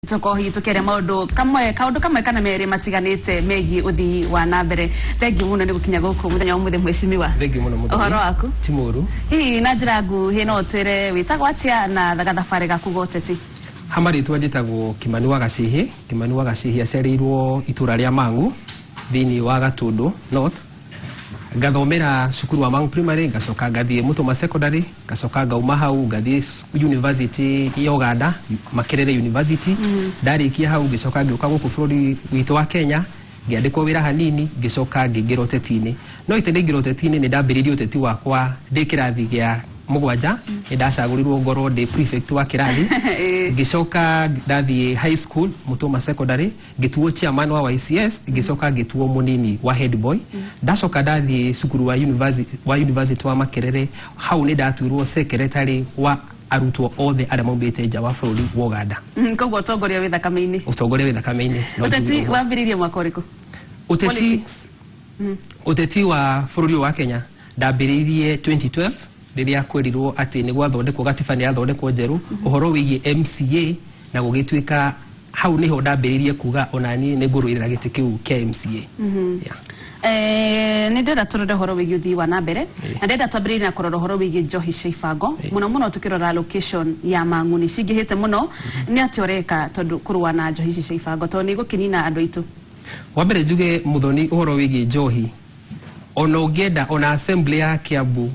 Tũkohi tũkĩaria maũndũ kamwe kaũndũ kamwe kana merĩ matiganĩte megiĩ ũthii wa na mbere. Thengiũ mũno nĩ gũkinya gũkũ mũthenya wa ũmũthĩ, mheshimiwa. Thengiũ mũno, Mũthoni. Ũhoro waku? Ti mũru. Hihi na njĩra nguhĩ no ũtwĩre wĩtagwo atĩa na gathabarĩ gaku ga ũteti? Ha marĩtwa njĩtagwo Kimani wa Gacihi. Kimani wa Gacihi aciarĩirwo itũra rĩa Mang'u thĩinĩ wa Gatũndũ North. Ngathomera cukuru wa Mang'u Primary, ngacoka ngathiĩ Mutuma Secondary, ngacoka ngauma hau ngathiĩ University ya Uganda, Makerere University. Ndarĩkia hau ngĩcoka ngĩũka gũkũ bũrũri witũ wa Kenya, ngĩandĩkwo wĩra hanini, ngĩcoka ngĩingĩra ũteti-inĩ. No ite ndaingĩra ũteti-inĩ, nĩ ndambĩrĩirie ũteti wakwa ndĩ kĩrathi gĩa 7. Nĩ ndacagũrirwo ngorwo ndĩ prefect wa kĩrathi. Ngĩcoka ndathiĩ high school, Mutuma Secondary, ngĩtuo chairman wa YCS, ngĩcoka ngĩtuo mũnini wa head boy. Ndacoka ndathiĩ cukuru wa university wa Makerere, hau nĩ ndatuirwo secretary wa arutwo othe arĩa maumĩte nja wa bũrũri wa Uganda. Koguo ũtongoria wĩ thakame-inĩ. Ũtongoria wĩ thakame-inĩ, no njuge Ũteti ũguo. Wambĩrĩirie mwaka ũrĩkũ? Ũteti? Politics. Ũteti wa bũrũri ũyũ wa Kenya ndambĩrĩirie 2012 rĩrĩa kwerirwo atĩ nĩ gwathondekwo gatiba, nĩ yathondekwo njerũ ũhoro wĩgiĩ MCA, na gũgĩtuĩka hau nĩho ndambĩrĩirie kuga ona niĩ nĩ ngũrũĩrĩra gĩtĩ kĩu kĩa MCA, yeah. Nĩ ndĩrenda tũrore ũhoro wĩgiĩ ũthii wa na mbere, na ndĩrenda twambĩrĩrie na kũrora ũhoro wĩgiĩ njohi cia ibango, mũno mũno tũkĩrora location ya Mang'u nĩ cingĩhĩte mũno. Nĩ atĩa ũreka tondũ kũrũa na njohi ici cia ibango, tondũ nĩ igũkĩnina andũ aitũ? Wa mbere njuge, Mũthoni, ũhoro wĩgiĩ njohi, ona ũngĩenda ona assembly ya Kiambu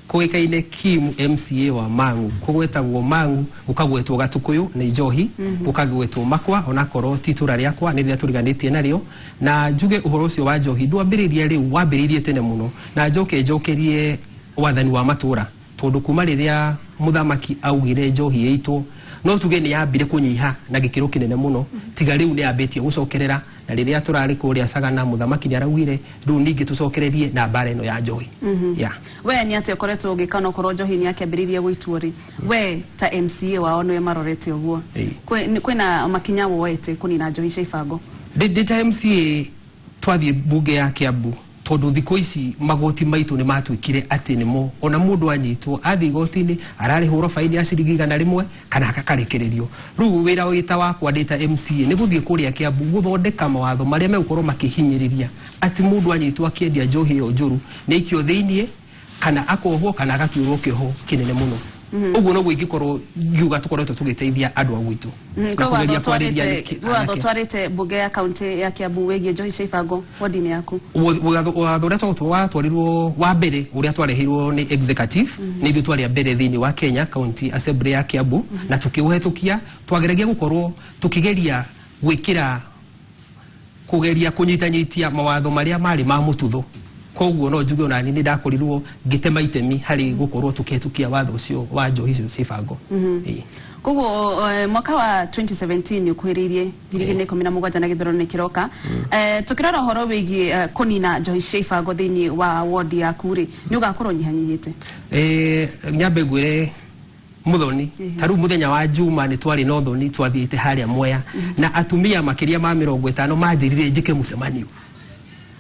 kũĩkaine Kim MCA wa Mang'u, kũgwetagwo Mang'u gũkagwetwo Gatukuyu nĩ njohi, gũkagwetwo Makwa, onakorwo ti itũra rĩakwa, nĩ rĩrĩa tũriganĩtie narĩo. Na njuge ũhoro ũcio wa njohi ndwambĩrĩirie rĩu, wambĩrĩirie tene mũno. Na njoke njokerie wathani wa matũra, tondũ kuma rĩrĩa mũthamaki augire njohi ĩitwo, no tuge nĩ yambire kũnyiha na gĩkĩro kĩnene mũno, tiga rĩu nĩ yambĩtie gũcokerera. Na rĩrĩa tũrarĩ kũrĩa Sagana, mũthamaki nĩ araugire rĩu ningĩ tũcokererie na mbara ĩno ya njohi, yeah. We nĩ atĩa ũkoretwo ũgĩka onokorwo njohi nĩ yakĩambĩrĩirie gũitwo rĩ, we ta MCA wao nĩwe marorete ũguo? Kwĩna makinya woete kũnina njohi cia ibango? Ndĩ ta MCA twathiĩ mbunge ya Kiambu, tondũ thikũ ici magoti maitũ nĩ matuĩkire atĩ nĩmo ona mũndũ anyitwo athiĩ igoti-inĩ ararĩhũrwo baini ya ciringi 100 kana akakarekererio. Rĩu wĩra wĩta wakwa ndĩ ta MCA nĩ gũthiĩ kũrĩa Kiambu gũthondeka mawatho marĩa megũkorwo makĩhinyĩrĩria atĩ mũndũ anyitwo akĩendia njohi ĩyo njũru nĩ aikio thĩiniĩ kana akohwo kana agatuĩrwo kĩoho kĩnene mũno. Ũguo noguo ingĩkorwo ngiuga tũkoretwo tũgĩteithia andũ a gwitũ na Kwĩ watho kũgeria kwarĩria kwĩ watho anake. Ũtwarĩte mbunge ya kaunti ya Kiambu wĩgiĩ njohi cia ibango wodi-inĩ yaku? Watho ũrĩa watwarirwo wa mbere ũrĩa twareheirwo nĩ executive, nĩ ithuĩ twarĩ a mbere thĩinĩ wa Kenya, county assembly ya Kiambu, na tũkĩũhetũkia. Twageragia gũkorwo tũkĩgeria gwĩkĩra kũgeria kũnyitanyitia mawatho marĩa marĩ ma mũtutho. Koguo no njuge ona niĩ nĩ ndakorirwo ngĩtema itemi harĩ gũkorwo tũkĩhetũkia watho ũcio wa njohi icio cia ibango. Ĩĩ. Koguo mwaka wa 2017 nĩ ũkuhĩrĩirie, 2017, na gĩthurano nĩ kĩroka. Tũkĩrora ũhoro wĩgiĩ kũnina njohi cia ibango thĩinĩ wa wodi yaku rĩ, nĩ ũgakorwo ũnyihanyihĩte? Nyambe ngwĩre, Muthoni, ta rĩu mũthenya wa Juma nĩ twarĩ na ũthoni, twathiĩte harĩa Mwea na atumia makĩria ma 50 manjĩrire njĩke mũcemanio.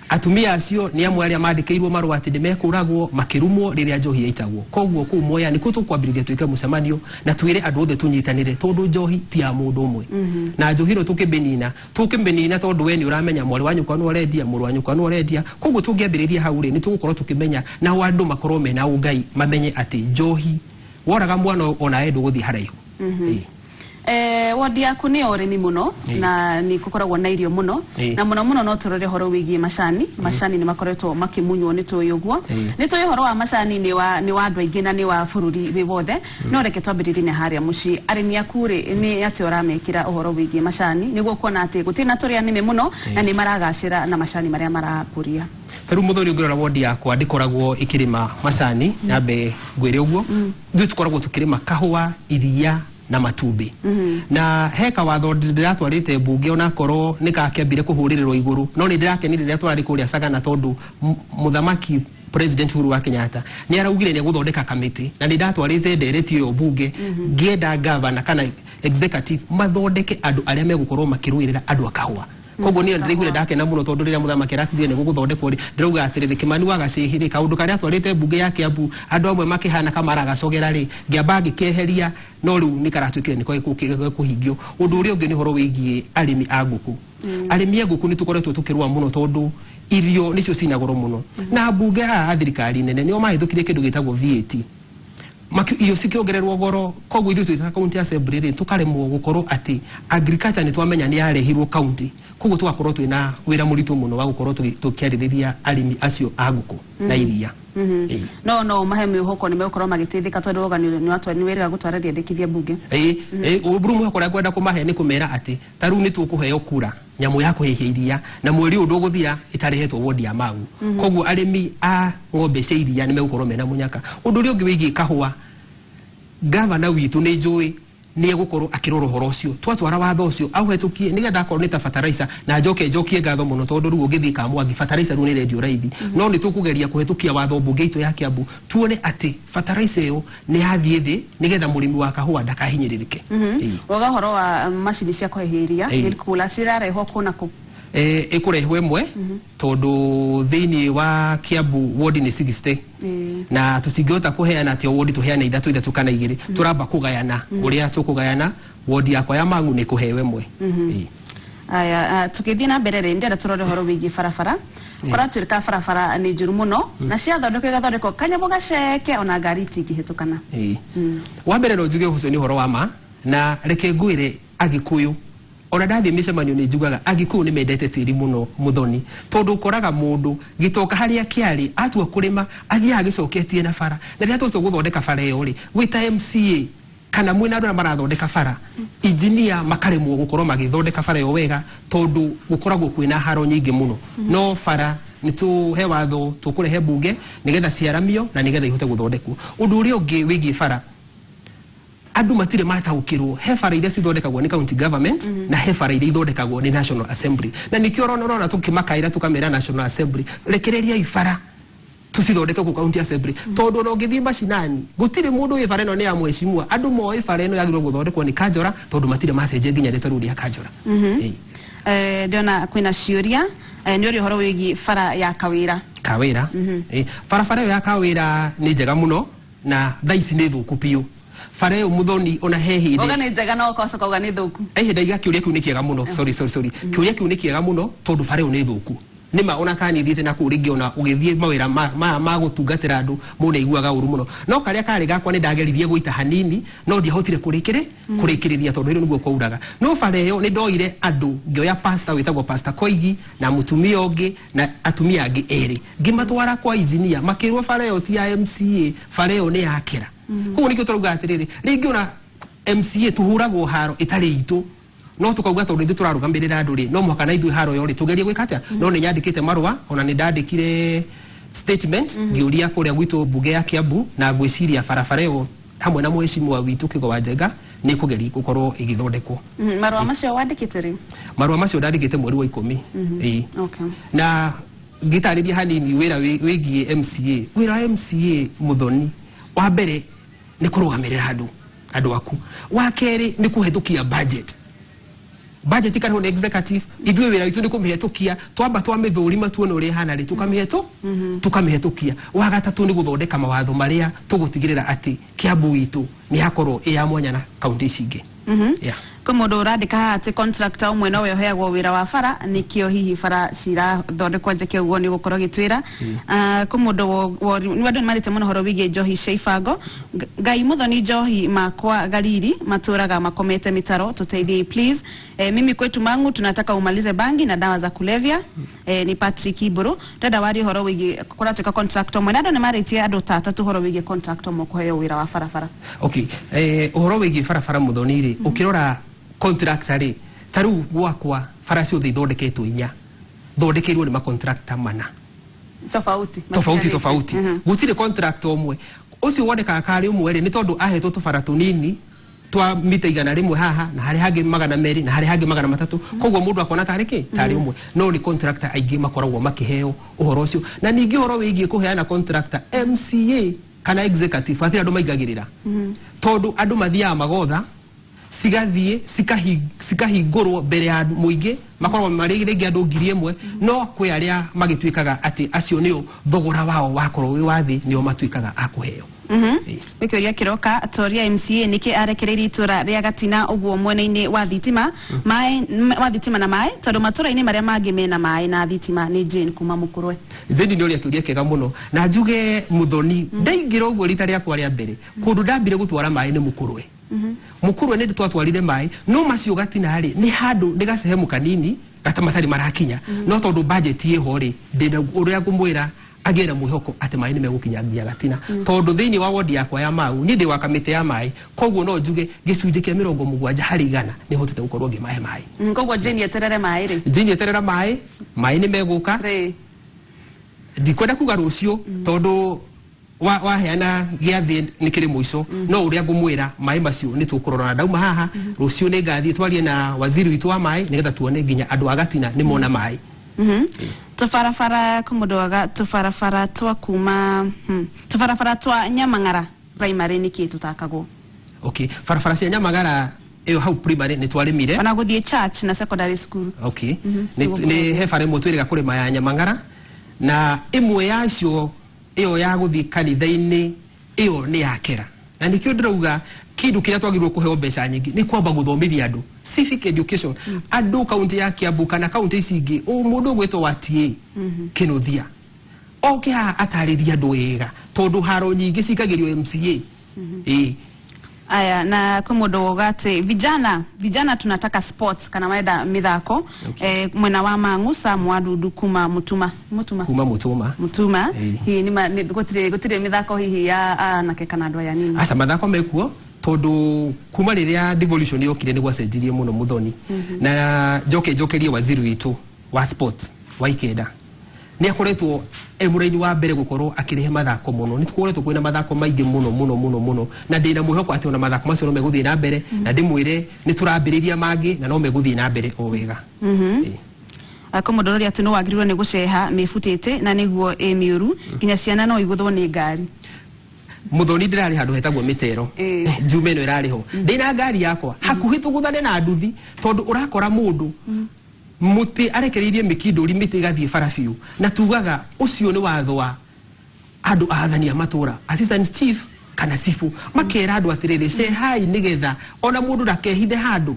Atumia acio nĩ amwe arĩa mandĩkĩirwo marũa atĩ nĩ mekũragwo makĩrumwo rĩrĩa njohi yaitagwo. Koguo kũu Mwea nĩkuo tũkwambĩrĩria twĩke mũcemanio na twĩre andũ othe tũnyitanĩre, tondũ njohi ti ya mũndũ ũmwe. Na njohi ĩno tũkĩmĩnina, tondũ we nĩ ũramenya mwarĩ wa nyũkwa nĩ ũrendia, mũrũ wa nyũkwa nĩ ũrendia. Koguo tũngĩambĩrĩria hau rĩ, nĩ tũgũkorwo tũkĩmenya nao andũ makorwo mena ũngai, mamenye atĩ njohi woraga mwana ũyũ onawe ndũgũthiĩ haraihu. Ĩĩ. Wodi yaku nĩ ya ũrĩmi mũno na nĩ gũkoragwo na irio mũno, na mũno mũno no tũrore ũhoro wĩgiĩ macani. Macani nĩ makoretwo makĩmunywo, nĩ tũĩ ũguo. Nĩ tũĩ ũhoro wa macani nĩ wa andũ aingĩ na nĩ wa bũrũri wĩ wothe, no reke twambĩrĩrie na harĩa mũciĩ. Arĩmi aku rĩ, nĩ atĩa ũramekĩra ũhoro wĩgiĩ macani nĩguo kuona atĩ gũtirĩ na tũrĩa nĩme mũno na nĩ maragacĩra na macani marĩa marakũria? Ta rĩu, Mũthoni, ũngĩrora wondi yakwa ndĩkoragwo ĩkĩrĩma macani. Nyambe ngwĩre ũguo, ithuĩ tũkoragwo tũkĩrĩma kahũa, iria na matumbĩ. Na he kawatho ndĩratwarĩte mbunge, onakorwo nĩ gakĩambire kũhũrĩrĩrwo igũrũ, no nĩ ndĩrakenire rĩrĩa twarĩ kũrĩa Sagana, tondũ mũthamaki President Uhuru wa Kenyatta nĩ araugire nĩ egũthondeka kamĩtĩ, na nĩ ndatwarĩte ndereti ĩyo mbunge ngĩenda gavana kana executive mathondeke andũ arĩa megũkorwo makĩrũĩrĩra andũ a kahũa. Koguo niĩ ndĩraiguire ndakena mũno tondũ rĩrĩa mũthamaki aratithire nĩ gũgũthondekwo rĩ, ndĩrauga atĩrĩrĩ, Kimani wa Gacĩhĩ rĩ, kaũndũ karĩa atwarĩte mbunge ya Kiambu andũ amwe makĩhana kamaragacogera rĩ, ngĩamba ngĩkeheria, no rĩu nĩ karatuĩkire nĩ kũhingio. Ũndũ ũrĩa ũngĩ nĩ ũhoro wĩgiĩ arĩmi a ngũkũ. Arĩmi a ngũkũ nĩ tũkoretwo tũkĩrũa mũno tondũ irio nĩcio cina goro mũno, na mbunge haha a thirikari nene nĩo mahĩtũkirie kĩndũ gĩtagwo VAT, irio cikĩongererwo goro. Koguo ithuĩ twĩ ta county assembly rĩ, tũkaremwo gũkorwo atĩ agriculture nĩ twamenya nĩ yarehirwo county, koguo tũgakorwo twĩna wĩra mũritũ mũno wa gũkorwo tũkĩarĩrĩria arĩmi acio a ngũkũ na iria. Ĩĩ. No mahe mwĩhoko nĩ megũkorwo magĩteithĩka tondũ woga nĩ wĩrĩga gũtwara rĩendekithia mbunge? Ĩĩ, rĩu mwĩhoko ũrĩa ngwenda kũmahe nĩ kũmera atĩ ta rĩu nĩ tũkũheo kura nyamũ ya kũhĩhia iria na mweri ũyũ ndũgũthira ĩtarehetwo wodi ya Mang'u. Koguo arĩmi a ng'ombe cia iria nĩ megũkorwo mena mũnyaka. Ũndũ ũrĩa ũngĩ wĩgiĩ kahũa, gavana witũ nĩ njũĩ nĩ egũkorwo akĩrora ũhoro ũcio, twatwara watho ũcio auhetũkie nĩgetha akorwo nĩ ta fertilizer. Na njoke njokie ngatho mũno tondũ rĩu ũngĩthiĩ Kamwangi fertilizer rĩu nĩ ĩrendio raithi, no nĩ tũkũgeria kũhetũkia watho mbunge itũ ya Kiambu tuone atĩ fertilizer ĩyo nĩ yathiĩ thĩ nĩgetha mũrĩmi wa kahũa ndakahinyĩrĩrĩke. Ĩĩ. Woga ũhoro wa macini cia kũhĩhia iria, milk cooler cirarehwo kũ na kũ? Ĩkũrehwo ĩmwe tondũ thĩinĩ wa Kiambu wodi nĩ 60 na tũtingĩhota kũheana atĩ o wodi tũheane ithatũ ithatũ kana igĩrĩ. Tũramba kũgayana ũrĩa tũkũgayana, wodi yakwa ya Mang'u nĩ kũheo ĩmwe. Ĩĩ. Aya, tũgĩthiĩ na mbere rĩ, ndĩrenda tũrore ũhoro wĩgiĩ barabara. Kũratuĩka barabara nĩ njũru mũno na ciathondekwo igathondekwo kanyamũ gaceke ona ngari itingĩhĩtũkana. Ĩĩ. Wa mbere no njuge ũcio nĩ ũhoro wa ma, na reke ngwĩre Agĩkũyũ, ona ndathiĩ mĩcemanio nĩ njugaga Agĩkũyũ nĩ mendete tĩri mũno mũthoni, tondũ ũkoraga mũndũ gĩtoka harĩa kĩarĩ atua kũrĩma athiaga agĩcoketie na bara, na rĩrĩa twatua gũthondeka bara ĩyo rĩ, gwĩ ta MCA kana mwĩna andũ arĩa marathondeka bara, engineer makaremwo gũkorwo magĩthondeka bara ĩyo wega tondũ gũkoragwo kwĩna haro nyingĩ mũno. No bara nĩ tũhe watho tũkũrehe mbunge nĩgetha ciaramio na nĩgetha ihote gũthondekwo. Ũndũ ũrĩa ũngĩ wĩgiĩ bara, andũ matirĩ mataũkĩrwo he bara iria cithondekagwo nĩ county government na he bara iria ithondekagwo nĩ National Assembly, na nĩkĩo ũrona ũrona tũkĩmakaĩra tũkamera National Assembly rekereriai bara tucithondeke kũ county assembly, tondũ ona ũngĩthiĩ macinani gũtirĩ mũndũ wĩ bara ĩno nĩ ya mheshimiwa. Andũ moĩ bara ĩno yagĩrĩirwo gũthondekwo nĩ kanjora tondũ matirĩ macenjia nginya rĩtwa rĩu rĩa kanjora. Ĩĩ. Ndĩrona kwĩna ciũria, nĩ ũrĩ ũhoro wĩgiĩ bara ya Kawĩra. Kawĩra. Ĩĩ. Barabara ĩyo ya Kawĩra nĩ njega mũno na thaa ici nĩ thũku biũ bara ĩyo mũthoni, ona he hĩndĩ Oga nĩ njega na ũgacoka uga nĩ thũku. Ihinda iga kĩũria kĩu nĩ kĩega mũno. Sorry, sorry, sorry, kĩũria kĩu nĩ kĩega mũno tondũ bara ĩyo nĩ thũku nĩma. Ona kana niĩ thiĩte na kũu rĩngĩ, ona ũgĩthiĩ mawĩra ma gũtungatĩra andũ mũndũ nĩ aiguaga ũru mũno, no karĩa karĩ gakwa nĩ ndageririe gũita hanini no ndiahotire kũrĩkĩrĩria tondũ hĩndĩ nĩguo kwauraga. No bara ĩyo nĩ ndoire andũ, ngĩoya pastor wĩtagwo Pastor Koigi na mũtumia ũngĩ na atumia angĩ erĩ, ngĩmatwara kwa engineer, makĩrwo bara ĩyo ti ya MCA, bara ĩyo nĩ ya kĩra. Koguo nĩkĩo tũrauga atĩrĩrĩ, rĩngĩ ona MCA tũhũragwo haro ĩtarĩ itũ, no tukauga tondũ ithuĩ tũrarũgamĩrĩra andũ rĩ, no mũhaka na ithuĩ haro ĩyo rĩ tũgerie gwĩka atĩa. No nĩ nyandĩkĩte marũa, ona nĩ ndandĩkire statement ngĩũria kũrĩa gwitũ mbunge ya Kiambu, na ngwĩciria barabara ĩyo hamwe na mheshimiwa witũ Kĩgo wa Njenga nĩ kũgeria gũkorwo ĩgĩthondekwo. Marũa macio wandĩkĩte rĩ? Marũa macio ndandĩkĩte mweri wa 10. Ĩĩ. Na ngĩtarĩria hanini wĩra wĩgiĩ MCA, wĩra wa MCA mũthoni, wa mbere nĩ kũrũgamĩrĩra andũ aku, wa kerĩ nĩ kũhetũkia budget. Budget ikarehwo nĩ executive, ithuĩ wĩra witũ nĩ kũmĩhetũkia, twamba twamĩthũrima tuone ũrĩa ĩhana rĩ, tũkamĩhetũkia. Wa gatatũ nĩ gũthondeka mawatho marĩa tũgũtigĩrĩra atĩ Kiambu witũ nĩ yakorwo ĩ ya mwanya na kaunti ici ingĩ. Yeah. Kwĩ mũndũ ũrandĩka haha atĩ contractor ũmwe nowe ũheagwo wĩra wa bara, nĩkĩo hihi bara cirathondekwo njeke ũguo nĩ ũgũkorwo ũgĩtwĩra. Kwĩ mũndũ nĩ andũ nĩmarĩte mũno ũhoro wĩgiĩ njohi cia ibango. Ngai mũthoni, njohi makwa gariri matũraga makomete mĩtaro, tũteithiei please. Mimi kwetu Mang'u tunataka umalize bangi na dawa za kulevya. Ni Patrick Iburu ndenda warie ũhoro wĩgiĩ kũratuĩka contractor ũmwe na andũ nĩmarĩtie andũ ta atatũ ũhoro wĩgiĩ contractor ũmwe kũheo wĩra wa barabara. Okay, ũhoro wĩgiĩ barabara mũthoni rĩ, ũkĩrora contractor rĩ, ta rĩu gwakwa bara ciothe ithondeketwo inya thondekeirwo nĩ macontractor mana. Tofauti. Tofauti tofauti. Gũtirĩ contractor ũmwe. Ũcio wonekaga karĩ ũmwe rĩ, nĩ tondũ ahetwo tũbara tũnini twa mita 100 haha na harĩ hangĩ 200 na harĩ hangĩ 300, koguo mũndũ akona tarĩ kĩ tarĩ ũmwe, no nĩ contractor aingĩ makoragwo makĩheo ũhoro ũcio. Na ningĩ ũhoro wĩgiĩ kũheana contractor, MCA kana executive hatirĩ andũ maingagĩrĩra tondũ andũ mathiaga magotha. Cigathiĩ cikahingũrwo mbere ya mũingĩ, makoragwo marĩ rĩngĩ andũ 1,000, no kwĩ arĩa magĩtuĩkaga atĩ acio nĩo thogora wao wakorwo wĩ wa thĩ, nĩo matuĩkaga a kũheo. Nĩ kĩũria kĩroka toria MCA nĩkĩ arekereirie itũra rĩa Gatina ũguo mwena-inĩ wa thitima maĩ wa thitima na maĩ, tondũ matũra-inĩ marĩa mangĩ mena maĩ na thitima? Nĩ Jane kuma Mũkũrwe. Jane, nĩ ũrĩa kĩũria kĩega mũno, na njuge Mũthoni, ndaingĩra ũguo rita rĩakwa rĩa mbere, kũndũ ndambire gũtwara maĩ nĩ Mũkũrwe. Mũkũrwe nĩ twatwarire maĩ, no macio Gatina rĩ, nĩ handũ nĩ gacehemu kanini gata matarĩ marakinya, no tondũ budget ĩho rĩ, ndĩna ũrĩa ngũmwĩra agĩe na mwĩhoko atĩ maĩ nĩ megũkinya nginya Gatina, tondũ thĩinĩ wa wodi yakwa ya Mau niĩ ndĩ wa kamĩtĩ ya maĩ, koguo no njuge gĩcunjĩ kĩa 70% nĩ hotete gũkorwo ngĩmahe maĩ. Koguo Jane eterere maĩ rĩ? Jane eterera maĩ, maĩ nĩ megũka. Ndikwenda kuga rũciũ, tondũ waheana gĩathĩ nĩ kĩrĩ mũico, no ũrĩa ngũmwĩra, maĩ macio nĩ tũkũrora, na ndauma haha rũciũ nĩ ngathiĩ twarie na waziri witũ wa maĩ, nĩgetha tuone nginya andũ a Gatina nĩ mona maĩ. Tũbarabara kũmũndũ waga tũbarabara twa kuma tũbarabara twa Nyamang'ara Primary nĩkĩ tũtakagwo? Okay, barabara cia Nyamagara ĩyo hau primary nĩ twarĩmire. Ona gũthiĩ church na secondary school. Okay, nĩ he bara ĩmwe twĩrĩga kũrĩma ya Nyamang'ara, na ĩmwe yacio ĩyo ya gũthiĩ kanitha-inĩ ĩyo nĩ yakera, na nĩkĩo ndĩrauga kĩndũ kĩrĩa twagĩrĩirwo kũheo mbeca nyingĩ nĩ kwamba gũthomithia andũ civic education. Andũ kaunti ya Kiambu kana kaunti ici ingĩ, mũndũ ũgwĩtwo wa TA Kĩnuthia oke haha atarĩrie andũ wega, tondũ haro nyingĩ cikagĩrio MCA, ĩĩ. Aya, na kwĩ mũndũ woga atĩ vijana, vijana tunataka sports, kana marenda mĩthako. Mwena wa Mang'u, Sam Wadudu kuma Mutuma, Mutuma. Kuma Mutuma. Mutuma. Hihi nĩ gũtirĩ mĩthako hihi ya anake kana andũ aya nini? Aca, mathako mekuo, tondũ kuma rĩrĩa devolution yokire nĩ gwacenjirie mũno, Mũthoni. Na njoke njokerie waziri witũ wa sports wa Ikenda, nĩ akoretwo e mũraini wa mbere gũkorwo akĩrehe mathako mũno. Nĩ tũkoretwo kwĩna mathako maingĩ mũno mũno mũno mũno, na ndĩna mwĩhoko atĩ ona mathako macio no megũthiĩ na mbere, na ndĩmwĩre nĩ tũrambĩrĩria mangĩ na no megũthiĩ na mbere o wega. Kwĩ mũndũ ũroria atĩ no wagĩrĩirwo nĩ gũceha mĩbutĩte na nĩguo ĩ mĩũru, nginya ciana no igũthwo nĩ ngari. Mũthoni, ndĩrarĩ handũ hetagwo Mĩtero njume ĩno ĩrarĩ ho, ndĩna ngari yakwa hakuhĩ tũgũthane na nduthi, tondũ ũrakora mũndũ mũtĩ arekereirie mĩkindũri, mĩtĩ ĩgathiĩ bara biũ, na tugaga ũcio nĩ watho wa andũ athani a matũra, assistant chief kana cibu, makera andũ atĩrĩrĩ, cehai nĩgetha ona mũndũ ndakehithe handũ.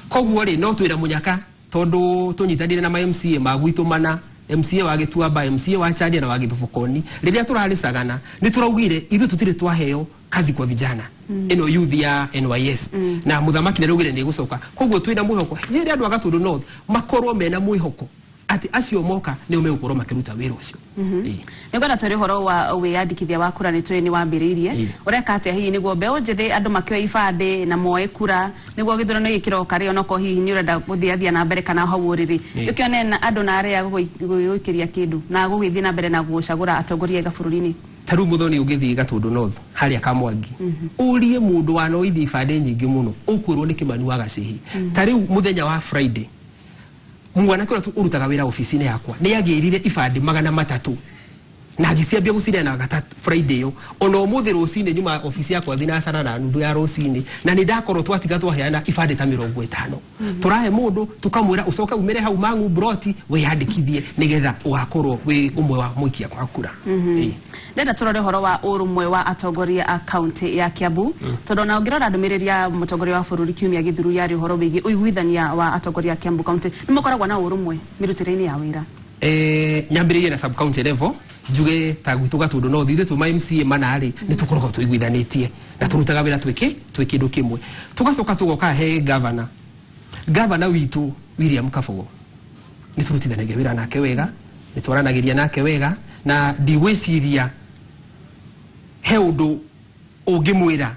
Koguo rĩ, no twĩra mũnyaka, tondũ tũnyitanĩire na ma MCA ma gwitũ mana, MCA wa Gĩtuamba, MCA wa Chandia na wa Gĩthubũkoni, rĩrĩa tũrarĩ Sagana nĩ tũraugire ithuĩ tũtirĩ twaheo kazi kwa vijana, ĩno youth ya NYS, na mũthamaki nĩ araugire nĩ ĩgũcoka. Koguo twĩna mwĩhoko, njĩre andũ a Gatũndũ North makorwo mena mwĩhoko atĩ acio moka nĩo megũkorwo makĩruta wĩra ũcio. Nĩ ngwenda twarĩ ũhoro wa wĩyandĩkithia wa kura, nĩ tũĩ nĩ wambĩrĩirie. Ũreka atĩa hihi nĩguo mbeũ njĩthĩ andũ makĩoe ibandĩ na moe kura, nĩguo gĩthurano gĩkĩ kĩroka rĩ, onokorwo hihi nĩ ũrenda gũthiathia na mbere kana hau ũrĩ rĩ, ũkĩone na andũ na arĩa gũgũikĩria kĩndũ na gũgĩthiĩ na mbere na gũcagũra atongoria ega bũrũri-inĩ? Ta rĩu Mũthoni, ũngĩthiĩ Gatũndũ North harĩa Kamwangi, ũrie mũndũ wanoithia ibandĩ nyingĩ mũno, ũkwĩrwo nĩ Kĩmani wa Gacihi. Ta rĩu mũthenya wa Friday, mwanake ũrĩa ũrutaga wĩra obici-inĩ yakwa nĩ agĩrire ibandĩ 300 na agĩciambia gũcineana gatatũ Friday ĩyo. Ona ũmũthĩ rũcinĩ nyuma obici yakwa 6:30 ya rũcinĩ, na nĩ ndakorwo twatiga twaheana ibandĩ ta 50. Tũrahe mũndũ tũkamwĩra ũcoke umĩre hau Mang'u broti wĩyandĩkithie, nĩgetha ũgakorwo wĩ ũmwe wa mũikia kwa kura. Ndenda tũrore ũhoro wa ũrũmwe wa atongoria a kaunti ya Kiambu, tondũ ona ũngĩrora ndũmĩrĩri ya mũtongoria wa bũrũri kiumia gĩthiru yarĩ ũhoro wĩgiĩ ũiguithania wa atongoria a Kiambu kaunti. Nĩ mũkoragwo na ũrũmwe mĩrutĩre-inĩ ya wĩra? Nyambĩrĩrie na sub county level, njuge ta gwitũ Gatũndũ North, ithuĩ twĩ ma MCA mana rĩ, nĩ tũkoragwo tũiguithanĩtie na tũrutaga wĩra twĩkĩ twĩ kĩndũ kĩmwe. Tũgacoka tũgoka he governor, governor witũ William Kabogo, nĩ tũrutithanagia wĩra nake wega, nĩ twaranagĩria nake wega, na ndigwĩciria he ũndũ ũngĩmwĩra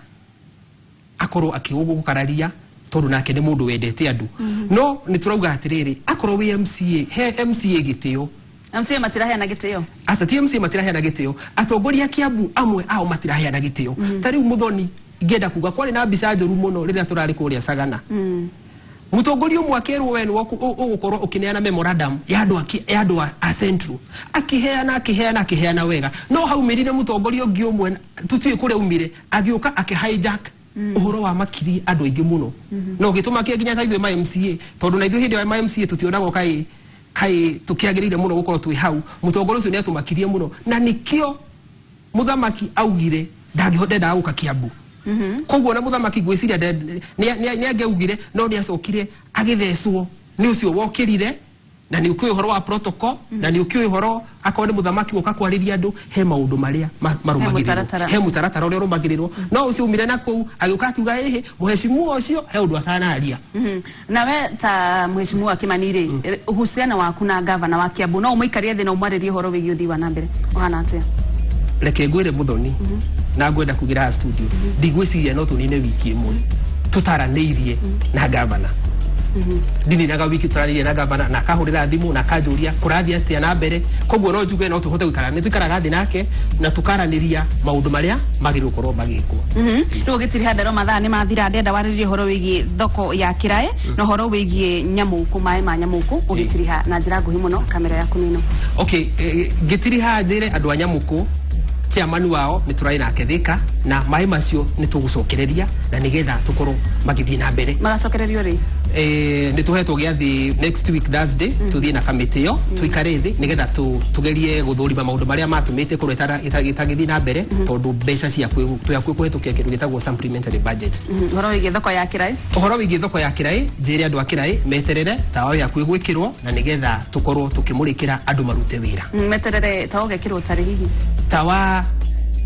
akorwo akĩgũkararia, tondũ nake nĩ mũndũ wendete andũ. No nĩ tũrauga atĩrĩrĩ, akorwo wĩ MCA, he MCA gĩtĩo. MCA matiraheana gĩtĩo? Aca, ti MCA matiraheana gĩtĩo, atongoria a Kiambu amwe ao matiraheana gĩtĩo. Ta rĩu Mũthoni, ingĩenda kuga kwarĩ na mbica njũru mũno rĩrĩa tũrarĩ kũrĩa Sagana, mũtongoria ũmwe akerwo we nĩwe ũgũkorwo ũkĩneana memorandum ya andũ ya andũ a Central, akĩheana, akĩheana, akĩheana wega, no haumĩrire mũtongoria ũngĩ ũmwe tũtiũĩ kũrĩa aumire, agĩũka akĩ hijack. Ũhoro wa makiri andũ aingĩ mũno na ũgĩtũmakia nginya ta ithuĩ ma MCA, tondũ na ithuĩ hĩndĩ ĩyo ma MCA tũtionagwo kaĩ kaĩ tũkĩagĩrĩire mũno gũkorwo twĩ hau. Mũtongoria ũcio nĩ atũmakirie mũno, na nĩkĩo mũthamaki augire ndendaga gũka Kiambu. Koguo na mũthamaki ngwĩciria nĩ angĩaugire, no nĩ acokire agĩthecwo nĩ ũcio wokĩrire. Na nĩ ũkĩũĩ ũhoro wa protocol, na nĩ ũkĩũĩ ũhoro akorwo nĩ mũthamaki woka kwarĩria andũ, he maũndũ marĩa marũmagĩrĩrwo. Mũtaratara. He mũtaratara ũrĩa ũrũmagĩrĩrwo, no ũcio umire na kũu agĩũka akiuga ĩhĩ mũheshimu ũcio he ũndũ atanaria. Nawe ta mheshimiwa Kimani rĩ, uhusiano waku na gavana wa Kiambu, no ũmũikarie thĩ na ũmwarĩrie ũhoro wĩgiĩ ũthii wa na mbere, ũhana atĩa? Reke ngwĩre Muthoni, na ngwenda kugĩra haha studio, ndigwĩciria no tũnine wiki ĩmwe tũtaranĩirie na gavana. Ndininaga wiki tũtaranĩirie na gavana, na akahũrĩra thimũ na akanjũria kũrathiĩ atĩa na mbere. Koguo no njuge no tũhote gũikara, nĩ tũikaraga thĩ nake na tũkaranĩria maũndũ marĩa magĩrĩirwo gũkorwo magĩkwo. Rĩu ũgĩtiriha ndero, mathaa nĩ mathira, ndenda warĩrĩrie ũhoro wĩgiĩ thoko ya Kĩraĩ na ũhoro wĩgiĩ Nyamũkũ, maĩ ma Nyamũkũ, ũgĩtiriha na njĩra nguhĩ mũno. Kamera yaku nĩ ĩno. Okay, ngĩtiriha njĩre andũ a Nyamũkũ, chairman wao nĩ tũrarĩ nake Thika, na maĩ macio nĩ tũgũcokereria na nĩgetha tũkorwo magĩthiĩ na mbere. Magacokererio rĩ? Nĩ tũhetwo gĩathĩ next week Thursday, tũthiĩ na kamĩtĩ ĩyo tũikare thĩ nĩgetha tũgerie gũthũrima maũndũ marĩa matũmĩte korwo ĩtagĩthiĩ na mbere, tondũ mbeca ciakuĩ twĩ hakuhĩ kũhetũkia kĩndũ gĩtagwo supplementary budget. Ũhoro wĩgiĩ thoko ya Kĩraĩ? Ũhoro wĩgiĩ thoko ya Kĩraĩ, njĩre andũ a Kĩraĩ meterere tawa wĩ hakuhĩ gwĩkĩrwo na nĩgetha tũkorwo tũkĩmũrĩkĩra andũ marute wĩra. Meterere tawa ũgekĩrwo tarĩ hihi? Tawa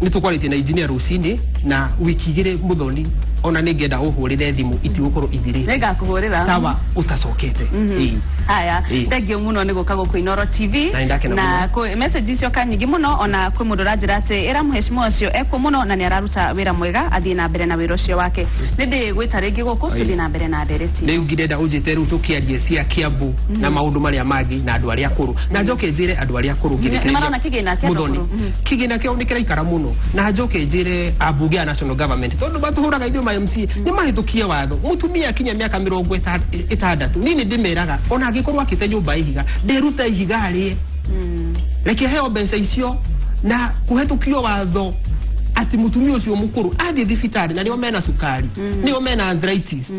nĩ tũkwarĩtie na engineer rũcinĩ, na wiki 2, Mũthoni, ona nĩ ngenda ũhũrĩre thimũ, itigũkorwo ithirĩte. Nĩngakũhũrĩra. Tawa ũtacokete. Ĩĩ. Haya. Ĩĩ. Thank you mũno nĩ gũka gũkũ Inoro TV. Na nĩndakena na mũno. Message icio ka nyingĩ mũno, ona kwĩ mũndũ ũranjĩra atĩ ĩra mũheshimiwa ũcio ekuo mũno na nĩ araruta wĩra mwega, athiĩ na mbere na wĩra ũcio wake. Nĩ ndĩ gwĩta rĩngĩ gũkũ tũthiĩ na mbere na ndereti. Rĩu ngirenda ũnjĩte rĩu tũkĩarie cia Kiambu na maũndũ marĩa mangĩ na andũ arĩa akũrũ, na njoke njĩre andũ arĩa akũrũ ngĩrĩkĩrĩria. Nĩ marona kĩgĩna kĩa andũ Mũthoni, akũrũ? Kĩgĩna kĩao nĩ kĩraikara mũno, na njoke njĩre ambunge a national government, tondũ matũhũraga ithuĩ ma MCA, nĩ mahĩtũkie watho mũtumia akinya mĩaka 60, niĩ nĩ ndĩmeraga ona angĩkorwo akĩte nyũmba ya ihiga, nderuta ihiga arĩe, reke heo mbeca icio, na kũhetũkio watho atĩ mũtumia ũcio mũkũrũ athiĩ thibitarĩ, na nĩo mena cukari, nĩo mena arthritis,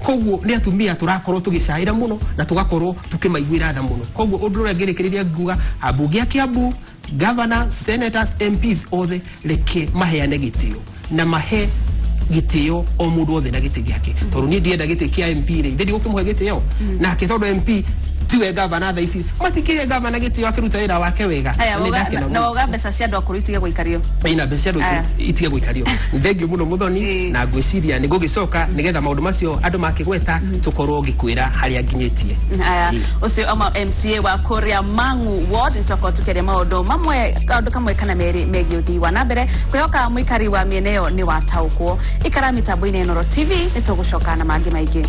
koguo nĩ atumia tũrakorwo tũgĩcaĩra mũno na tũgakorwo tũkĩmaiguĩra tha mũno. Koguo ũndũ ũrĩa ngĩrĩkĩrĩria nguga, ambunge a Kiambu, governor, senators, MPs othe, reke maheane gĩtĩo na mahe gĩtĩo o mũndũ wothe na gĩtĩ gĩake, tondũ niĩ ndienda gĩtĩ kĩa MP rĩ, ndĩ ndigũkĩmũhe gĩtĩo nake, tondũ MP tiwe gavana thaa ici, matikĩhe gavana gĩtĩo akĩruta wĩra wake wega. Haya. Na nĩ ndakena na mũno. Wauga mbeca cia andũ akũrũ itige gũikario. Ina mbeca cia andũ Aya. itige gũikario. Thengiũ mũno Mũthoni. Na ngwĩciria nĩ ngũgĩcoka nĩgetha maũndũ macio andũ makĩgweta tũkorwo ngĩkwĩra harĩa nginyĩtie. Haya. Ĩĩ. Ũcio ama MCA wa kũrĩa Mangu ward, nĩtwakorwo tũkĩaria maũndũ mamwe, kaũndũ kamwe kana merĩ megiĩ ũthii wa na mbere. Kwĩhoka mũikari wa mĩena ĩyo nĩ wataũkwo. Ikara mĩtambo-inĩ ya Inooro TV, nĩtũgũcoka na mangĩ maingĩ.